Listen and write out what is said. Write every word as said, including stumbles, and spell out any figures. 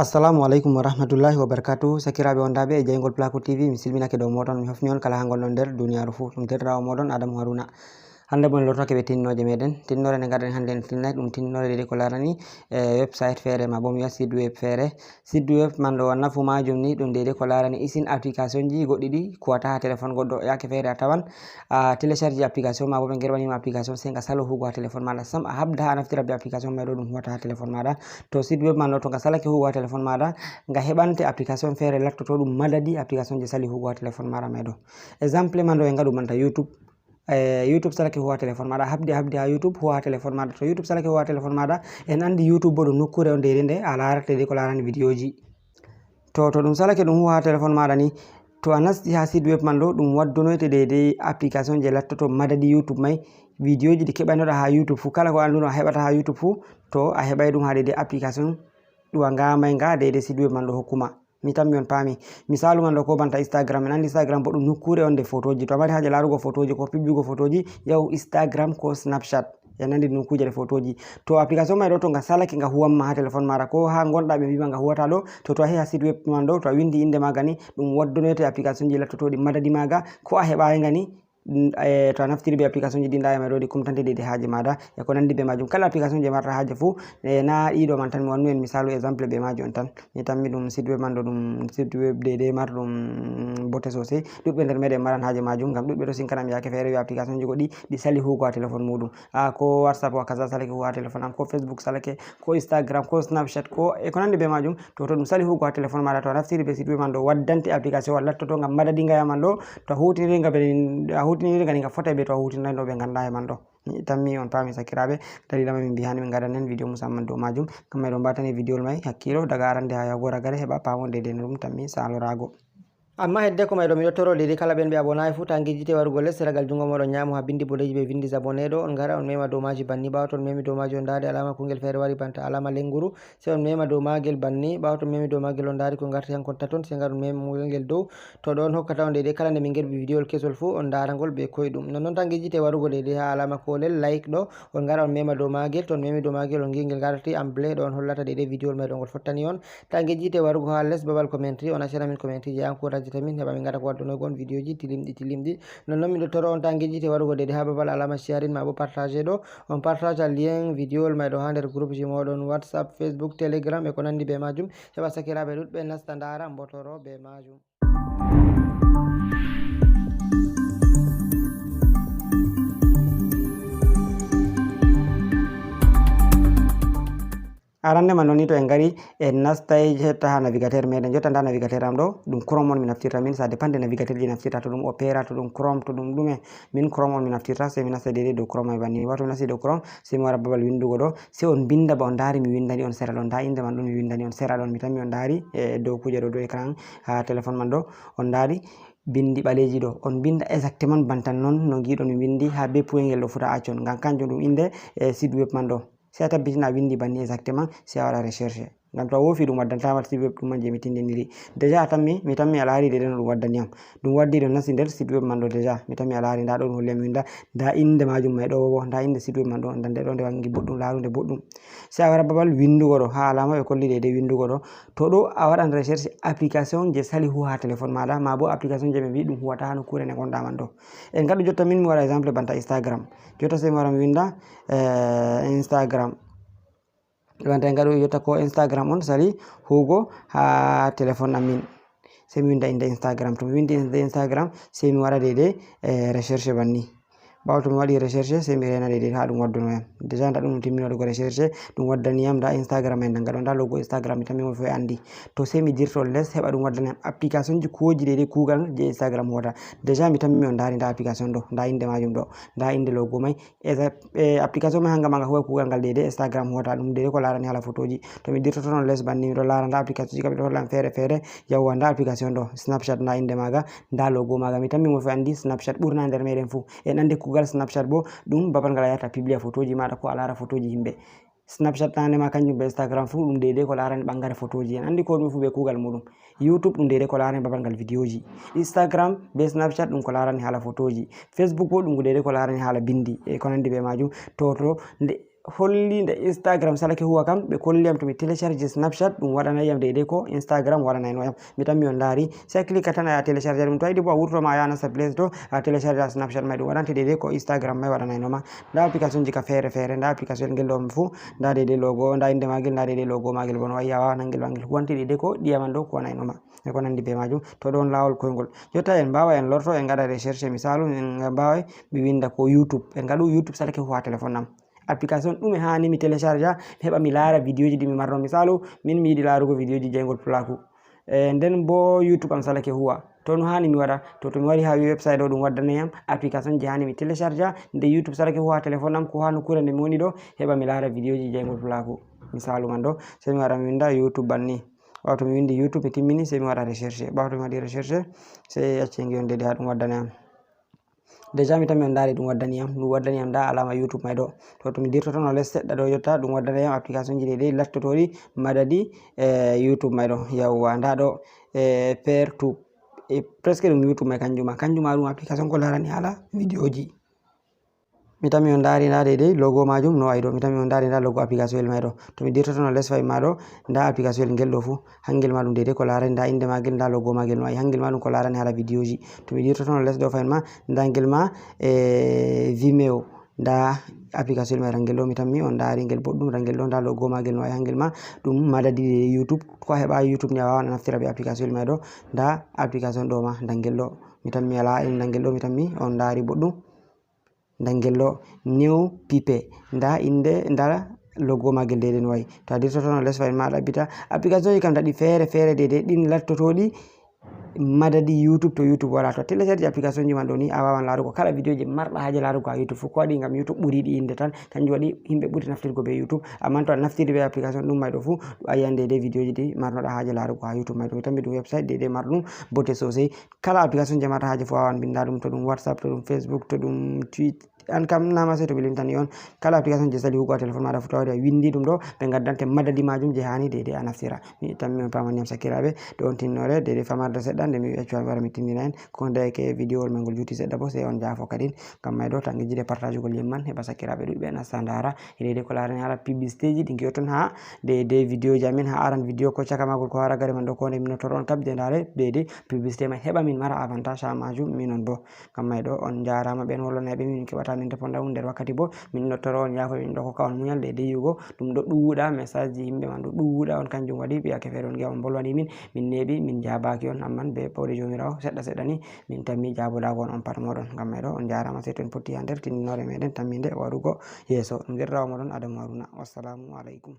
Assalamu aleykum wa rahmatullahi wa barakatuh. Sakiraaɓe wondaaɓe e jeyngol Placo T V, mi silminake dow mooɗon, mi hofni on kala haa ngonɗon nder duniyaaru fuu. Ɗum deerɗiraawo mooɗon Adamu Haruna. Hannde bo en lortoke be tinnooje meɗen. Tinnoore nde ngarɗen hannde en tinnay ɗum tinnoore deydey ko laarani, eh, website feere maa bo mi wi'a site web feere. Site web man ɗo nafu maajum ni ɗum deydey ko laarani isin application ji goɗɗi ɗi kuwata haa téléphone goɗɗo. Yaake feere a tawan a télécharge application maa bo ɓe ngerɓani ma application sey nga salo huugo haa téléphone maaɗa sam. A habda a naftira be application may ɗo ɗum huwata haa téléphone maaɗa. To site web man ɗo to nga salake huugo haa téléphone maaɗa, nga heɓante application feere lattoto ɗum madadi application je sali huugo haa téléphone maaɗa may ɗo. Exemple man ɗo en ngaɗu banta YouTube. Eh, YouTube salake huwa téléphone maaɗa, habdi, habdi haa YouTube huwa téléphone maaɗa. To YouTube salake huwa téléphone maaɗa, en anndi YouTube bo ɗum nokkuure on deydey nde a laarata deydey ko laarani vidéo ji. To, to ɗum salake ɗum huwa haa téléphone maaɗa ni, to a nasti haa site web man ɗo, ɗum waddonoyte deydey application je lattoto madadi YouTube may. Vidéo ji ɗi keɓaynoɗa haa YouTube fuu, kala ko annduno a heɓata haa YouTube fuu, to a heɓay ɗum haa deydey application ɗum a ngaamay nga deydey site web man ɗo hokkuma. Mi tammi on paami. Misaalu man ɗo ko banta Instagram. En anndi Instagram bo ɗum nokkuure on nde fotooji. To a mari haaje laarugo fotooji ko pibbugo fotooji, yahu Instagram ko Snapchat. En anndi nokkuuje ɗe fotooji. To application may ɗo to nga salake nga huwamma haa téléphone maaɗa ko haa ngonɗa ɓe mbiima nga huwata ɗo. To, to a yahi haa site web man ɗo, to a winndi innde maaga ni, ɗum waddonoyte application ji lattotooɗi madadi maaga ko a heɓaay nga ni. Mm, eh, to a naftiri be application ji ɗin ɗa e may ɗo ɗi kumtante deydey haaje maaɗa e ko nanndi be maajum. Kala application je marata haaje fuu, eh, na ɗiɗo man tan mi wannu en misaalu exemple be maaji on tan. Mi tammi ɗum site web man ɗo ɗum site web deydey marɗum bote sosey. Ɗuɗɓe nder meɗen maran haaje maajum ngam ɗuɗɓe ɗo sinkana mi yaake feere yo application ji goɗɗi ɗi sali huugo haa téléphone muuɗum. A ko WhatsApp wa kaza salake huwa haa téléphone am, ko Facebook salake, ko Instagram, ko Snapchat, ko e ko nanndi be maajum. To, to ɗum sali huugo haa téléphone maaɗa, to a naftiri be site web man ɗo waddante application wa lattoto ngam madadi nga yaman ɗo. To a huutiniri nga be, a huutiniri nga ni nga fotay be to a huutinirayno ɓe ngannda yaman ɗo. Mi tammi on paami sakiraaɓe, dalila may min mbi hani min ngaɗan en vidéo musamman dow maajum. Ngam may ɗo mbatani vidéo may hakkilo daga arande haa yahugo ragare heɓa paamon deydey no ɗum tammi saaloraago. Amma hedde ko may ɗo miɗo toro deydey kala ɓen ɓe abonaay fuu ta ngejjite warugo les seragal junngo mooɗon nyaamo haa binndi boɗeeji ɓe winndi abonné ɗo. On ngara on mema dow maaji banni. Ɓaawo to on memi dow maaji on ndaari alaama kungel feere wari banta alaama lennguru. Sey on mema dow maagel banni. Ɓaawo to on memi dow maagel on ndaari ko ngarti hankon taton, sey ngar on mema ngel dow. To ɗo on hokkata on deydey kala nde min ngerɓi vidéowol kesol fuu on ndaara ngol be koyɗum. Nonnon ta ngejjite warugo deydey haa alaama koolel like ɗo. On ngara on mema dow maagel. To on memi dow maagel on ngi'i ngel ngarti en bleu ɗo on hollata deydey vidéowol may ɗo ngol fottani on. Ta ngejjite warugo haa les babal commentary, on accana min commentary je encourageta min heɓa min ngaɗa ko waddonoygo on vidéoji tilimɗi tilimɗi. Nonnon miɗo toro on ta ngejjite warugo deydey haa babal alaama sharing maa bo partage ɗo. On partage lien vidéowol may ɗo haa nder groupe ji mooɗon WhatsApp, Facebook, Telegram e ko nanndi be maajum. Heɓa sakiraaɓe ɗuɗɓe nasta ndaara mbotoro be maajum. Arande man ɗon ni to en ngari en nastay jotta haa navigateur meɗen. Jotta nda navigateur am ɗo ɗum Chrome on mi naftirta min, ça dépend de navigateur je naftirta, to ɗum Opera, to ɗum Chrome, to ɗum ɗume. Min Chrome on mi naftirta, sey mi nasta deydey dow Chrome may banni. Wato mi nasti dow Chrome, sey mi wara babal winndugo ɗo, sey on binnda ba on ndaari mi winndani on sera ɗon. Nda innde man ɗon mi winndani on sera ɗon. Mi tammi on ndaari e dow kuuje ɗo, dow écran haa téléphone man ɗo, on ndaari binndi ɓaleeji ɗo. On binnda exactement banta non no ngiɗon mi winndi haa be puuyngel ɗo fuu ta accon. Ngam kanjum ɗum innde e site web man ɗo. Sey a tabbitina a winndi banni exactement, sey a waɗa recherche. Ngam to a woofi ɗum waddantama site web ɗum man je mi tindiniri. Déjà a tammi, mi tammi a laari deydey no ɗum waddani am. Ɗum waddi ɗo nasti nder site web man ɗo déjà. Mi tammi a laari nda ɗo ɗum holli am mi winda. Nda innde maajum may ɗo wo, nda innde site web man ɗo, nda nde ɗo nde wangi boɗɗum, laaru nde boɗɗum. Sey a wara babal winndugo ɗo, haa alaama ɓe kolli deydey winndugo ɗo. To ɗo a waɗan recherche application je sali huwa haa téléphone maaɗa, maa bo application je ɓe mbi ɗum huwata haa nokkuure nde ngonɗa man ɗo. En ngaɗu jotta min mi waɗa exemple banta Instagram. Jotta sey mi wara mi winda, eh, Instagram. Wante en ngaɗu jotta ko Instagram on sali huugo haa téléphone am min. Sey mi winda innde Instagram. To mi windi innde Instagram, sey mi waɗa deydey, eh, recherche banni. Ɓaawo to mi waɗi recherche, sey mi reena deydey haa ɗum wadduno yam. Déjà nda ɗum mi timmini waɗugo recherche, ɗum waddani yam nda Instagram en nanga ɗo, nda logo Instagram mi tammi mo fof e anndi. To sey mi dirto les heɓa ɗum waddani yam application ji kuwoji deydey kuugal je Instagram huwata. Déjà mi tammi on ndaari nda application ɗo, nda innde maajum ɗo, nda innde logo may, e, e application may hanga ma nga huwa kuugal ngal deydey Instagram huwata ɗum deydey ko laarani haala photoji. To mi dirtoto non les banni miɗo laara nda application ji kam ɗo hollan feere feere. Yawwa nda application ɗo Snapchat nda innde maaga, nda logo maaga. Mi tammi mo fuu anndi Snapchat ɓurna nder meɗen fuu. En anndi kuugal Snapchat bo ɗum babal ngal a yahata publia photoji maaɗa ko a laara photoji yimɓe. Snapchat nane ma kanjum be Instagram fuu ɗum deydey ko laarani ɓangare photoji. En anndi ko ɗume fuu be kuugal muɗum. YouTube ɗum deydey ko laarani babal ngal videoji. Instagram be Snapchat ɗum ko laarani haala photoji. Facebook bo ɗum ko deydey ko laarani haala bindi e ko nanndi be maajum. To, to nde Holli nde Instagram salake huwa kam, ɓe kolli yam to mi télécharge Snapchat, ɗum waɗanay yam deydey ko Instagram waɗanayno yam. Mi tammi on ndaari, si a cliquat tan a yaha télécharge ɗum, to a yiɗi bo a wurto ma a yaha nasta Play Store, a télécharge a Snapchat may, ɗum waɗante deydey ko Instagram may waɗanayno ma. Nda application ji ka feere feere, nda application ngel ɗo fuu, nda deydey logo, nda innde maagel, nda deydey logo maagel bo no wayi, a waawan hangel wangel huwante deydey ko ɗiya man ɗo huwanayno ma. E ko nandi be maajum, to ɗon laawol koyngol. Jotta en mbaawa en lorto, en ngaɗa recherche, misaalu, en mbaawa mi winda ko YouTube, en ngaɗu YouTube salake huwa téléphone am. Application ɗume haani mi télécharge, mi heɓa mi laara vidéoji ɗi mi marno. Misaalu, min mi yiɗi laarugo vidéoji jeyngol pulaaku. E, nden bo YouTube am salake huwa. To no haani mi waɗa, to, to mi wari ha website ɗo ɗum waddanay yam application ji haani mi télécharge, nde YouTube salake huwa téléphone am, ko ha nokkuure nde mi woni ɗo, heɓa mi laara vidéoji jeyngol pulaaku. Misaalu man ɗo, sey mi wara mi winda YouTube banni. Ɓaawo to mi windi YouTube, mi timmini, sey mi waɗa recherche. Ɓaawo to mi waɗi recherche, sey acce ngi on deydey ha ɗum waddana yam. Déjà mi tammi on ndaari ɗum waddani yam, ɗum waddani yam nda alama YouTube may ɗo. To, to mi dirtotono les seɗɗa ɗo jotta, ɗum waddana yam application ji deydey lattotooɗi madadi, e, YouTube may ɗo. Yawwa, nda ɗo, e, Peer Tube. E, presque ɗum YouTube may kanjuma. Kanjuma ɗum application ko laarani haala vidéoji. Mi tammi on ndaari nda deydey logo maajum no wayi ɗo. Mi tammi on ndaari nda logo application el may ɗo. To mi dirtotono les fay ma ɗo, nda application el ngel ɗo fuu. Hangel ma ɗum deydey ko laarani nda innde maagel, nda logo maagel no wayi. Hangel ma ɗum ko laarani haala vidéoji. To mi dirtotono les ɗo fay ma, nda ngel ma, e, Vimeo. Nda application el may ɗo ngel ɗo, mi tammi on ndaari ngel boɗɗum, nda ngel ɗo, nda logo maagel no wayi. Hangel ma ɗum madadi YouTube. Ko a heɓa YouTube ni a waawan a naftira be application el may ɗo. Nda application ɗo ma, nda ngel ɗo. Mi tammi ala, nda ngel ɗo, mi tammi on ndaari boɗɗum. Nda ngel ɗo New Pipe, nda innde, nda logo maagel deydey no wayi. To a dirtotono les fay ma ɗaɓɓita. Application ji kam daɗi feere feere deydey ɗin lattotooɗi madadi YouTube to YouTube wala. To a télécharge application ji man ɗo ni, a waawan laarugo kala vidéoji marɗa haaje laarugo ha YouTube fuu. Ko waɗi? Ngam YouTube ɓuri ɗi innde tan, kanjum waɗi himɓe ɓuri naftirgo be YouTube. Amman to a naftiri be application ɗum may ɗo fuu, a yiyan deydey vidéoji ɗi marnoɗa haaje laarugo ha YouTube may ɗo. Mi tammi ɗum website deydey marɗum bote sosai. Kala application je marɗa haaje fuu a waawan binda ɗum, to ɗum WhatsApp, to ɗum Facebook, to ɗum Twitter. An kam na ma sey to mi limtani on. Kala application je sali hugo ha téléphone maɗa fuu, to a wari a windi ɗum ɗo, ɓe ngaddante madadi maajum je haani deydey a naftira. Mi tammi on paamani yam sakiraaɓe, ɗo on tinnoore deydey famarde seɗɗa, nde mi accuwa mi wara mi tindina en. Ko ndeyke vidéowol may ngol juuti seɗɗa bo, sey on jaafo kadin. Ngam may ɗo, to a ngejjidi partagugol yimman, heɓa sakiraaɓe ɗuɗɓe nasta ndaara. E deydey ko laarani haala publicité ji ɗi ngi'oton ha deydey vidéo ji amin, ha aran vidéo ko caka maagol ko ha ragare man ɗo, ko nde min nottoro on kabje ndaare deydey publicité may, heɓa min mara avantage ha maajum minon bo. Ngam may ɗo, on njaaraama ɓen wolwanayɓe min, min keɓata min reponda on nder wakkati bo, min nottoro on yaafo, min ɗo kokka on muñal deydey yi'ugo ɗum ɗo ɗuuɗa, message ji yimɓe man ɗo ɗuuɗa on, kanjum waɗi ɓe yaake feere on ngi'a on mbolwani min, min neeɓi, min jaabaaki on, amman be pawɗe Joomiraawo seɗɗa seɗɗa ni min tammi jaabodago on on pat mooɗon. Ngam may ɗo, on njaaraama, sey to en potti ha nder tindinoore meɗen tammiinde warugo yeeso. Ɗum deerɗiraawo mooɗon Adamu Haruna. Wassalaamu aleykum.